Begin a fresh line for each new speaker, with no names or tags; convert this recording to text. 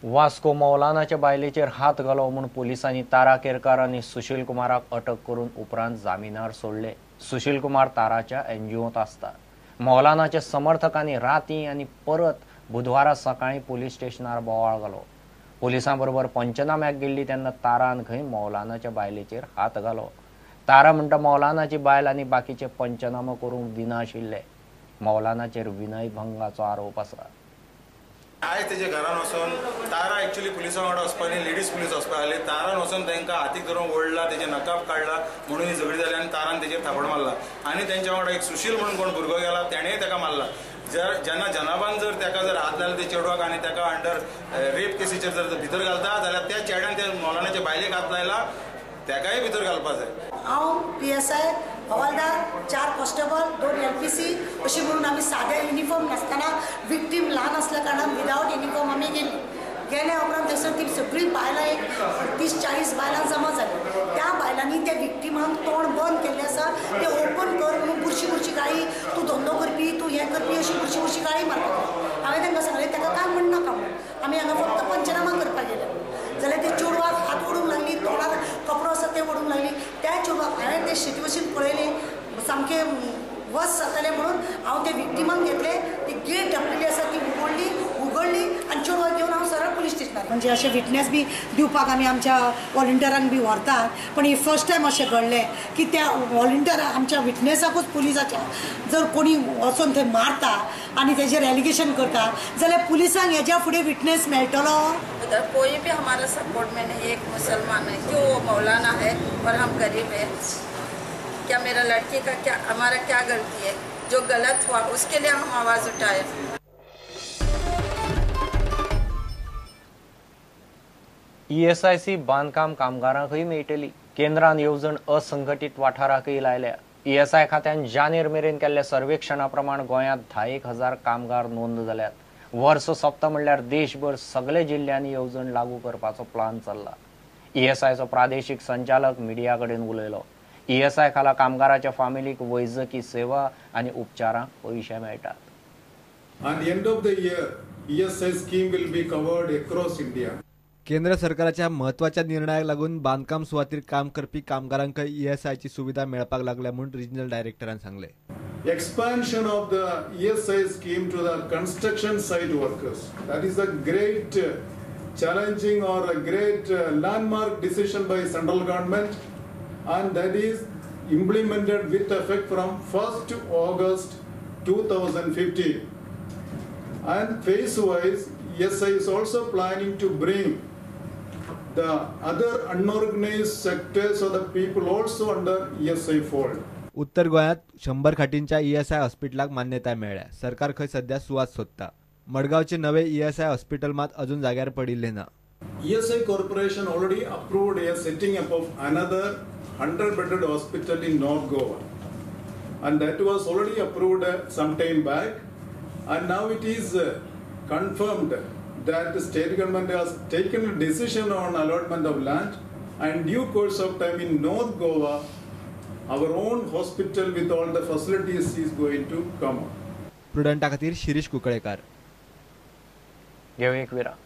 वास्को मौलानाच्या बायलेचेर हात घालो म्हूण पोलिसांनी तारा केरकार आनी सुशील कुमाराक अटक करून उपरांत जामिनार सोडले. सुशील कुमार ताराच्या एनजीओंत आसता. मौलानाच्या समर्थकांनी राती आनी परत बुधवारा सकाळीं पोलीस स्टेशनार बोवाळ घालो. पोलिसां बरोबर पंचनाम्याक गेल्ली तेन्ना तारान खंय मौलानाच्या बायलेचेर हात घालो. तारा म्हणटा मौलानाची बायल आनी बाकीचे पंचनामो करूंक दिनाशिल्ले. मौलानाचेर विनयभंगाचो आरोप आसा.
आयज तेजे घरान वचून तारा एक्चुअली पुलिसां वांगडा वचपा न्ही, लेडीज पुलीस वचपा आसली. तारान वचून तांकां हातीक धरून ओडला, तेजे नकाब काडला म्हणून ही झगडी जाली आनी तारान तेजेर थापड मारला. आनी तेंच्या वांगडा एक सुशील म्हणून कोण भुरगो गेला तेणेय ताका मारला. जर जेन्ना जनाबान जर ताका जर हात लायला त्या चेडवाक आनी ताका अंडर रेप केसीचेर जर भितर घालता जाल्यार त्या चेड्यान त्या मौलानाच्या बायलेक हात लायला ताकाय भितर घालपा जाय.
हांव PSI, हवालदार, 4 कॉन्स्टेबल, 2 LPC अशी म्हणून आमी सादे युनिफॉर्म नासतना विक्टीम ल्हान असल्या कारणान विदावट युनिफॉर्म आमी गेली. गेल्या उपरांत थंयसर ती सगळीं बायलां एक 30-40 बायलां जमा जाली. त्या बायलांनी त्या विक्टिमांक तोंड बंद केल्लें आसा तें ओपन कर म्हणून बुरशी बुरशी गाळी, तूं धंदो करपी, तूं हें करपी अशी बुरशी बुरशी गाळी मारता. हांवें तांकां सांगलें ताका कांय म्हणनाका म्हणून, आमी हांगा फक्त पंचनामा करपाक गेले. जाल्यार ते चेडवाक हात ओडूंक लागली, तोंडार कपडो आसा ते ओडूंक लागली. त्या चेडवाक हांवें तें सिट्युएशन पळयलें, सामकें वस जातालें म्हणून हांव ते विक्टिमांक घेतलें. ती गेट धांपलेली आसा ती उगडली उगडली आनी चेडवाक घेवन हांव सरळ पुलीस स्टेशनार. म्हणजे अशें विटनेस बी दिवपाक आमी आमच्या वॉलंटियरांक बी व्हरतात, पण ही फर्स्ट टायम अशें घडलें की त्या वॉलंटियरा आमच्या विटनेसाकूच पुलिसाच्या जर कोणी वचून थंय मारता आनी तेजेर एलिगेशन करता जाल्यार पुलिसांक हेज्या फुडें विटनेस मेळटलो.
उधर कोई भी हमारा सपोर्ट में नहीं, एक मुसलमान है क्यों वो मौलाना है और हम गरीब है. क्या मेरा लड़की का क्या हमारा क्या गलती है? जो गलत हुआ उसके लिए हम आवाज़ उठाए.
ESIC बांदकाम कामगारांकय मेळटली. केंद्रान येवजण असंघटीत वाठाराकय लायल्या. ESI खात्यान जानेर मेरेन केल्ल्या सर्वेक्षणा प्रमाण गोंयांत 10,000 कामगार नोंद जाल्यात. वर्स सोंपता म्हणल्यार देशभर सगळे जिल्ल्यांनी येवजण लागू करपाचो प्लान चल्ला. ESIचो प्रादेशीक संचालक मिडिया कडेन उलयलो. ESI खाला कामगाराच्या फामिलीक वैजकी सेवा आनी उपचारांक पयशे मेळटात.
At the end of the year, ESI scheme will be covered across India.
केंद्र सरकाराच्या म्हत्वाच्या निर्णयाक लागून बांदकाम सुवातीर काम करपी कामगारांक ESIची सुविधा मेळपाक लागल्या म्हूण रिजनल डायरेक्टरान सांगलें.
Expansion of the ESI scheme to the construction site workers. That is a great challenging or a great landmark decision by central government, and that is implemented with effect from 1st August 2015. And phase wise, ESI is also planning to bring the other unorganized sectors of the people also under ESI fold.
उत्तर गोंयांत 100 खाटींच्या ESI हॉस्पिटलाक मान्यताय मेळ्ळ्या. सरकार खंय सध्या सुवात सोदता. मडगांवचे नवे ESI hospital मात अजून जाग्यार पडिल्ले ना.
ESI Corporation already approved a setting up of another 100-bedded hospital in North Goa, and that was already approved some time back, and now it is confirmed that the state government has taken a decision on allotment of land, and due course of time in North Goa, our own hospital with all the facilities is going to come up.
प्रुडंटा खातीर शिरीष कुंकळेकार.
घेवया एक विराम.